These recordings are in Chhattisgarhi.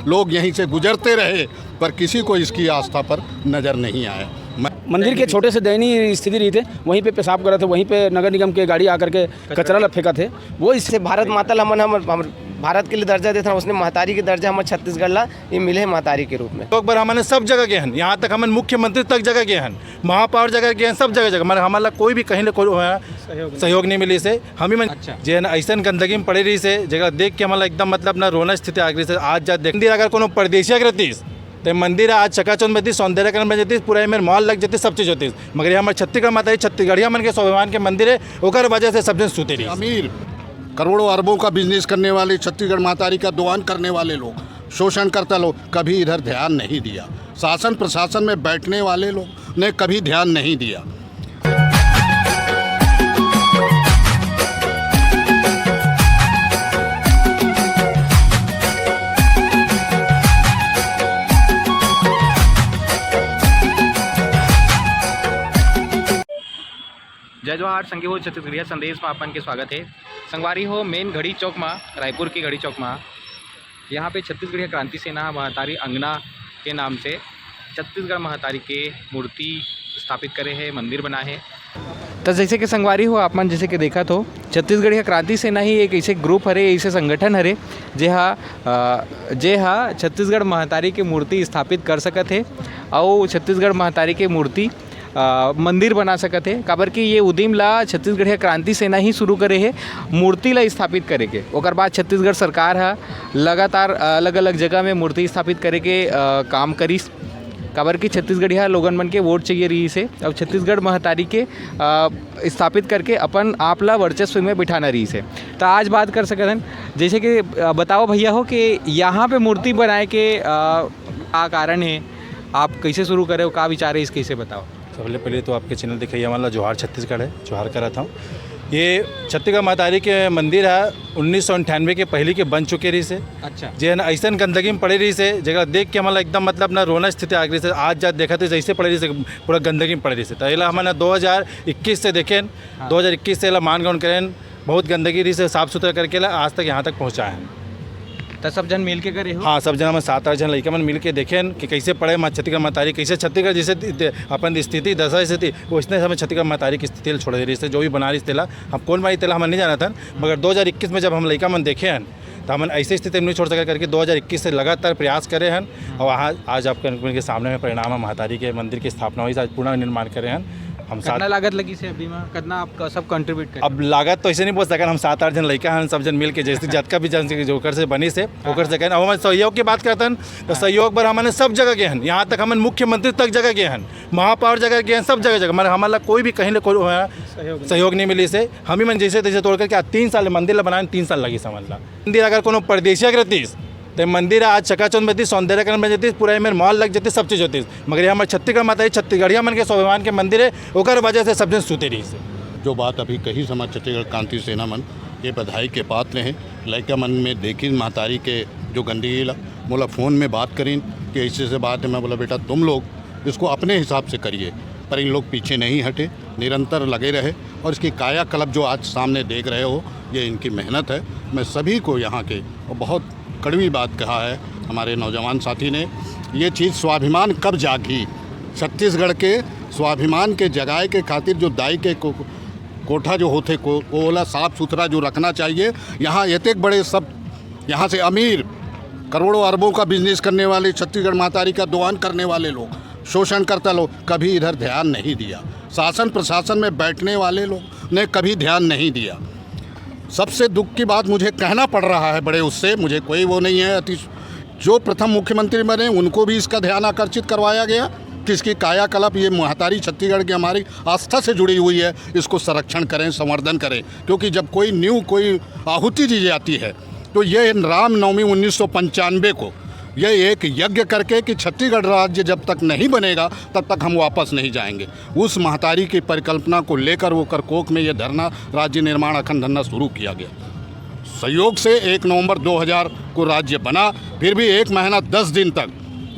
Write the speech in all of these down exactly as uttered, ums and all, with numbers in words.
लोग यहीं से गुजरते रहे, पर किसी को इसकी आस्था पर नज़र नहीं आया। मैं मंदिर के छोटे से दयनीय स्थिति रही थे, वहीं पे पेशाब करत हे, वहीं पे नगर निगम के गाड़ी आकर के कचरा ला फेंकत हे। वो इससे भारत माता ला हमन, हम, हम भारत के लिए दर्जा देत हन, उसने महतारी के दर्जा हमर छत्तीसगढ़ ला ये मिले हे महतारी के रूप में। एक बार हमन सब जगह गए हन, यहाँ तक हमन मुख्यमंत्री तक जगह गए हन, महापौर जगह गए हन, सब जगह जगह, मगर हमन ला कोई भी कहीं ले कोई, अ, सहयोग नहीं। सहयोग नहीं मिलिस हे। हम ही मन अच्छा। जे न ऐसन गंदगी में पड़े रहिस हे, जेकरा देख के हमन ला एकदम मतलब ना रोना स्थिति आ गई हे। आज जा देख, मंदिर अगर कोनो परदेसिया के रहतिस, ते मंदिर आज चकाचौंध में रहतिस, सौंदर्यकरण में रहतिस, पूरा एमेर मॉल लग जातिस, सब चीज होतिस। मगर ये हमर छत्तीसगढ़ माता, ये छत्तीसगढ़िया मन के स्वाभिमान के मंदिर हे, ओकर वजह से सब जन सुते रहिस। अमीर, करोड़ों अरबों का बिजनेस करने वाले, छत्तीसगढ़ महतारी का दुआन करने वाले लोग, शोषणकर्ता लोग, कभी इधर ध्यान नहीं दिया। शासन प्रशासन में बैठने वाले लोग ने कभी ध्यान नहीं दिया। जय जोहार, संगी हो छत्तीसगढ़िया संदेश में आप मन के स्वागत हे। संगवारी हो, मेन घड़ी चौक मा, रायपुर के घड़ी चौक मा, यहाँ पे छत्तीसगढ़िया क्रांति सेना महतारी अंगना के नाम से छत्तीसगढ़ महतारी के मूर्ति स्थापित करे हे, मंदिर बनाए हे। त जैसे कि संगवारी हो, आप मन जैसे कि देखत हो, छत्तीसगढ़िया क्रांति सेना ही एक ऐसे ग्रुप हरे, ऐसे संगठन हरे, जे हा, अ, जे हा छत्तीसगढ़ महतारी के मूर्ति स्थापित कर सकत हे, अउ छत्तीसगढ़ महतारी के मूर्ति, अ, मंदिर बना सकत हे। काबर कि ये उदीम ला छत्तीसगढ़िया क्रांति सेना ही शुरू करे हे, मूर्ति ला स्थापित करे के। ओकर बाद छत्तीसगढ़ सरकार हा लगातार अलग-अलग जगह में मूर्ति स्थापित करे के, अ, काम करिस। काबर कि छत्तीसगढ़िया लोगन मन के वोट चाहिए रहिस हे, अउ छत्तीसगढ़ महतारी के, अ, स्थापित करके अपन आप ला वर्चस्व में बिठाना रहिस हे। त आज बात कर सकत हन, जैसे कि, अ, बताओ भैया हो कि यहाँ पे मूर्ति बनाए के, अ, का कारण हे, आप कैसे शुरू करे हो, का विचार हे, इस कैसे बताओ? सबले पहले तो आपके चैनल देखइया मन ला जोहार छत्तीसगढ़ हे, जोहार करत हूँ। ये छत्तीसगढ़ महतारी के मंदिर हे, उन्नीस सौ अंठानवे के पहली के बन चुके रहिस हे। अच्छा। जे न ऐसन गंदगी में पड़े रहिस हे, जेकरा देख के हमन ला एकदम मतलब ना रोना स्थिति आ गई हे। आज जा देखत हे, जैसे पड़े रहिस हे, पूरा गंदगी में पड़े रहिस हे। त एला हमन दो हज़ार इक्कीस से देखेन, हाँ। दो हज़ार इक्कीस से एला मान गौन करेन, बहुत गंदगी रहिस हे, साफ सुथरा करके एला आज तक यहाँ तक पहुँचाए हन। त सब जन मिल के करे हो? हाँ, सब जन, हमन सात आठ जन लइका मन मिल के देखेन कि कैसे पड़े हे छत्तीसगढ़ महतारी, कैसे छत्तीसगढ़ जैसे दि-, दि-, अपन स्थिति, दशा स्थिति, वैसने समय छत्तीसगढ़ महतारी के स्थिति ल छोड़े रहिस हे, जो भी बना रहिस तेला, हम कौन बनाइस तेला हमन नहीं जानत हन, मगर दो हज़ार इक्कीस में जब हम लइका मन देखे हन, त हमन ऐसे स्थिति में नहीं छोड़ सके करके दो हज़ार इक्कीस से लगातार प्रयास करे हन। और आज, आज आपके, आपके सामने में परिणाम हे, महतारी के मंदिर की स्थापना होइस, आज पूरा निर्माण करे हन। हम साथ कितना लागत लगिस हे अभी मा? कितना आप सब कंट्रीब्यूट करे? अब लागत तो ऐसे नहीं बोल सकन, हम सात आठ जन लइका हन, सब जन मिल के जैसे जतका भी जन से, जो ओकर से बनिस हे, हाँ, ओकर से हाँ। करेन। अब हम सहयोग की बात करत हन, त हाँ। सहयोग बर हमन सब जगह गए हन, यहाँ तक हमन मुख्यमंत्री तक जगह गए हन, महापौर जगह गए हन, सब जगह जगह, मगर हमन ला कोई भी कहीं ले कोई, अ, सहयोग नहीं। सहयोग नहीं मिलिस हे। हम ही मन जैसे तैसे तोड़ करके आज तीन साल मंदिर ला बनाए, तीन साल लगिस हमन ला। मंदिर अगर कोनो परदेसिया के रहतिस, ते मंदिर आज चकाचौंध में रहतिस, सौंदर्यकरण में रहतिस, पूरा एमेर मॉल लग जातिस, सब चीज होतिस। मगर ये हमर छत्तीसगढ़ माता, ये छत्तीसगढ़िया मन के स्वाभिमान के मंदिर हे, ओकर वजह से सब जन सुते रहिस हे। जो बात अभी कहिस हमर छत्तीसगढ़ क्रांति सेना मन, ये बधाई के पात्र हे। लइका मन में देखिन महतारी के जो गंदगी ला, मोला फोन में बात करिन कि ऐसे ऐसे बात हे। मैं बोला, बेटा, तुम लोग इसको अपने हिसाब से करिए, पर इन लोग पीछे नहीं हटे, निरंतर लगे रहे। और इसकी कायाकल्प जो आज सामने देख रहे हो, ये इनकी मेहनत है। मैं सभी को यहाँ के, और बहुत कड़वी बात कहा है हमारे नौजवान साथी ने, ये चीज़ स्वाभिमान कब जागी, छत्तीसगढ़ के स्वाभिमान के जगाए के खातिर जो दाई के को-, कोठा जो होथे को, ओला साफ सुथरा जो रखना चाहिए। यहाँ एतेक बड़े सब, यहाँ से अमीर, करोड़ों अरबों का बिजनेस करने वाले, छत्तीसगढ़ महतारी का दुआन करने वाले लोग, शोषणकर्ता लोग, कभी इधर ध्यान नहीं दिया। शासन प्रशासन में बैठने वाले लोग ने कभी ध्यान नहीं दिया। सबसे दुख की बात मुझे कहना पड़ रहा है बड़े उससे, मुझे कोई वो नहीं है, अति जो प्रथम मुख्यमंत्री बने, उनको भी इसका ध्यान आकर्षित करवाया गया कि इसकी कायाकल्प, ये महतारी छत्तीसगढ़ की हमारी आस्था से जुड़ी हुई है, इसको संरक्षण करें, संवर्धन करें। क्योंकि जब कोई न्यू कोई आहुति दी जाती है, तो ये रामनवमी उन्नीस सौ पंचानवे को, ये एक यज्ञ करके कि छत्तीसगढ़ राज्य जब तक नहीं बनेगा, तब तक हम वापस नहीं जाएंगे, उस महतारी की परिकल्पना को लेकर वो करकोक में ये धरना, राज्य निर्माण अखंड धरना शुरू किया गया। संयोग से एक नवंबर दो हज़ार को राज्य बना, फिर भी एक महीना दस दिन तक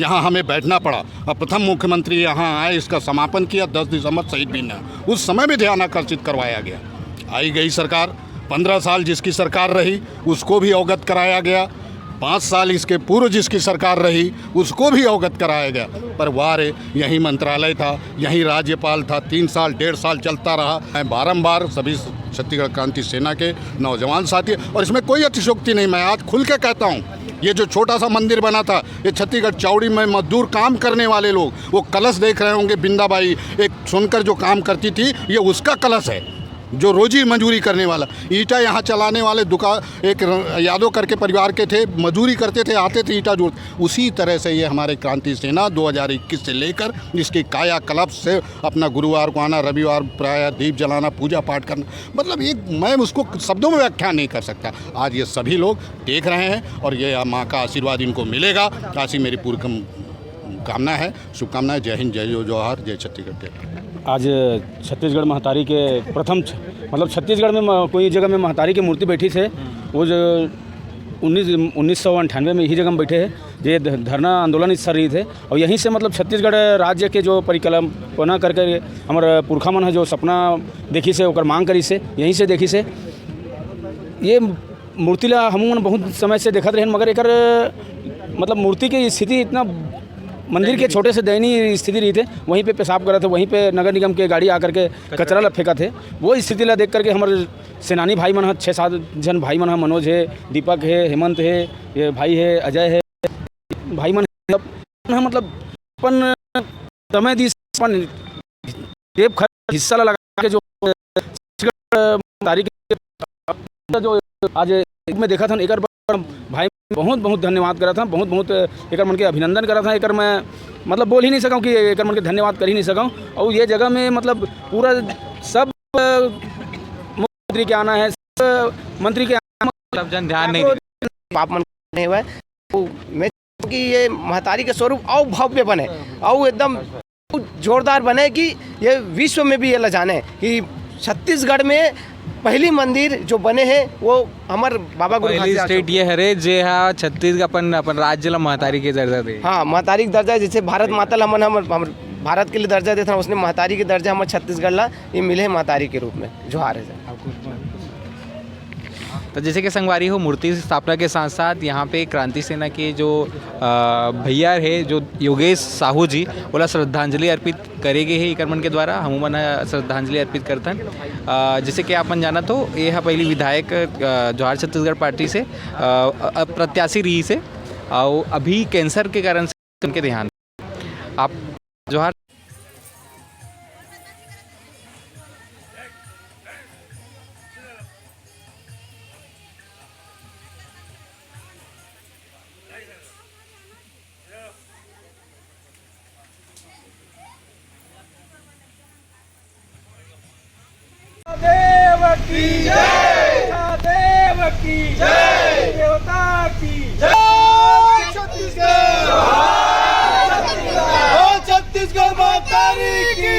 यहाँ हमें बैठना पड़ा। अब प्रथम मुख्यमंत्री यहाँ आए, इसका समापन किया, दस दिसंबर शहीद भी न, उस समय भी ध्यान आकर्षित करवाया गया। आई गई सरकार, पन्द्रह साल जिसकी सरकार रही, उसको भी अवगत कराया गया। पाँच साल इसके पूर्व जिसकी सरकार रही, उसको भी अवगत कराया गया। पर वाह रे, यही मंत्रालय था, यही राज्यपाल था, तीन साल, डेढ़ साल चलता रहा। मैं बारंबार सभी छत्तीसगढ़ क्रांति सेना के नौजवान साथी, और इसमें कोई अतिशयोक्ति नहीं, मैं आज खुल के कहता हूँ, ये जो छोटा सा मंदिर बना था, ये छत्तीसगढ़ चौड़ी में मजदूर काम करने वाले लोग, वो कलश देख रहे होंगे, बिंदाबाई एक सुनकर जो काम करती थी, ये उसका कलश है, जो रोजी मजूरी करने वाला, ईंटा यहाँ चलाने वाले दुका-, एक र-, यादव करके परिवार के थे, मजूरी करते थे, आते थे ईंटा जोड़। उसी तरह से ये हमारे क्रांति सेना दो हज़ार इक्कीस से लेकर इसकी कायाकल्प से अपना गुरुवार को आना, रविवार प्रायः दीप जलाना, पूजा पाठ करना, मतलब, ये मैं उसको शब्दों में व्याख्या नहीं कर सकता। आज ये सभी लोग देख रहे हैं और ये माँ का आशीर्वाद इनको मिलेगा, ऐसी मेरी पूरी कम-, कामना है, शुभकामनाएं। जय हिंद, जय जो-, जोहार, जय छत्तीसगढ़। आज छत्तीसगढ़ महतारी के प्रथम छ-, मतलब, छत्तीसगढ़ में म-, कोई जगह में महतारी की मूर्ति बैठी थे, वो जो उन्नीस, उन्नीस सौ अंठानवे में यही जगह में बैठे हैं, ये ध-, धरना आंदोलन इस सर रही थे। और यहीं से, मतलब, छत्तीसगढ़ राज्य के जो परिकल्पना करके हमारे पुरखा मन है जो सपना देखी से, ओकर मांग करी से, यहीं से देखी से। ये मूर्ति ला हमू मन बहुत समय से देखत रहेन, मगर एकर, मतलब, मूर्ति के स्थिति इतना, मंदिर के छोटे से दयनीय स्थिति रही थे, वहीं पे पेशाब करत है, वहीं पे नगर निगम के गाड़ी आकर के कचरा ला फेंकत है। वो स्थिति ला देख करके हमर सेनानी भाई मन ह, छः सात झन भाई मन ह, मनोज है, दीपक है, हेमंत है, ये भाई है, अजय है, भाई मन सब, मतलब, अपन समय दी, अपन जेब खर्च हिस्सा ला लगा के जो तारीख जो आज मैं देखा था, एकर बर भाई बहुत बहुत धन्यवाद करा था, बहुत बहुत एकर मन के अभिनंदन करा था। एकर मैं, मतलब, बोल ही नहीं सकूँ कि एकर मन के धन्यवाद कर ही नहीं सकूँ। और ये जगह में, मतलब, पूरा सब मंत्री के आना है, सब मंत्री के आना, सब जन ध्यान नहीं दे। पाप मन नहीं हुआ है। तो मैं चाहूँ कि ये महतारी के स्वरूप और भव्य बने, और एकदम जोरदार बने कि ये विश्व में भी ये ला जाने कि छत्तीसगढ़ में पहली मंदिर जो बने हैं, वो हमर बाबा गुरु पहली घासीदास स्टेट चौक। ये हरे जे हा छत्तीसगढ़ अपन, अपन राज्य ला महतारी के दर्जा दे। हाँ, महतारी के दर्जा, जैसे भारत माता ला हमन, हमर, हमर भारत के लिए दर्जा देथन, उसने महतारी के दर्जा हमर छत्तीसगढ़ ला ये मिले है महतारी के रूप में। जोहार है सर। तो जैसे कि संगवारी हो, मूर्ति स्थापना के साथ साथ यहाँ पे क्रांति सेना के जो, अ, भैया है, जो योगेश साहू जी, ओला श्रद्धांजलि अर्पित करे गे हे एकर मन के द्वारा। हमू मन ह श्रद्धांजलि अर्पित करथन। अ, जैसे कि आप मन जानत हो, ये ह पहली विधायक, अ, जोहार छत्तीसगढ़ पार्टी से, अ, अ, प्रत्याशी रही से, अउ अभी कैंसर के कारण से उनके देहांत। आप जोहार। देव की जय। देव की जय। देवता की जय। छत्तीसगढ़। छत्तीसगढ़ महतारी की